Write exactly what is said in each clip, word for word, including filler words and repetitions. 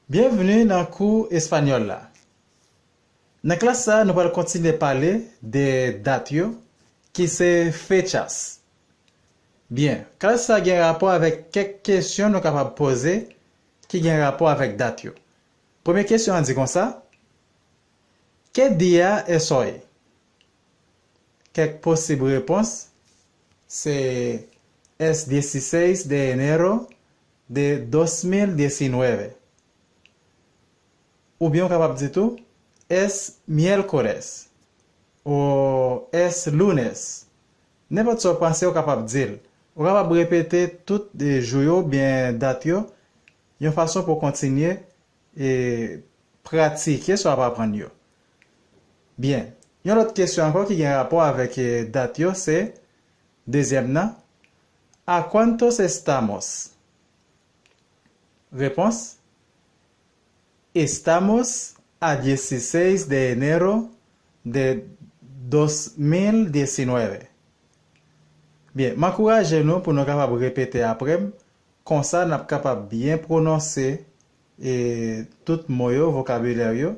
Byenvni nan kou espanyòl la. Nan klas sa, nou pral kontinye pale de dat yo, ki se fechas. Byen, klas sa gen rapò avèk kèk kesyon nou kapab poze ki gen rapò avèk dat yo. Premye kesyon an di konsa, ¿Qué día es hoy? Kèk posib repons se es dieciséis de enero de dos mil diecinueve. Oubyen ou kapab di tou es miércoles o es lunes. Nenpòt sa w panse ou kapab di l. Ou kapab repete tout jou yo oubyen dat yo yon fason pou w kontinye e pratike sa w ap aprann yo. Byen, yon lòt kesyon ankò ki gen rapò avèk dat yo se dezyèm nan, ¿A cuántos estamos? Repons, Estamos a dieciséis de enero de dos mil diecinueve. Byen, m ankouraje nou pou nou kapab repete apre m, konsa n ap kapab byen pwononse e tout mo yo, vokabilè yo,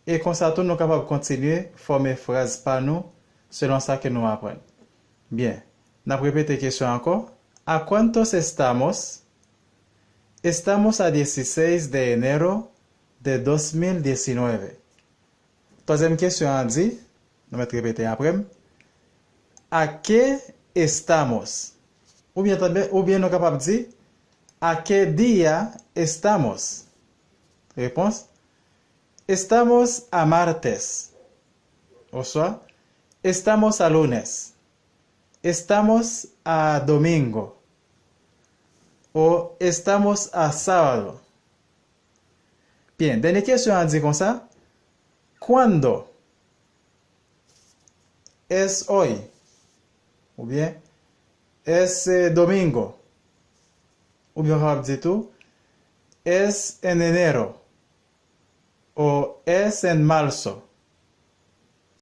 e konsa tou nou kapab kontinye fòme fraz pa nou selon sa ke nou aprann. Byen, n ap repete kesyon ankò. ¿A cuántos estamos? Estamos a dieciséis de enero de dos mil diecinueve. Twazyèm kesyon an di, nou mèt repete apre m, ¿A qué estamos? Oubyen, oubyen nou kapab di, ¿A qué día estamos? Repons, Estamos a martes. Oswa, Estamos a lunes. Estamos a domingo. O estamos a sábado. Byen, dènye kesyon an di konsa, ¿Cuándo? Es hoy. Oubyen, es domingo. Oubyen ou kapab di tou, es en enero. O es en marzo.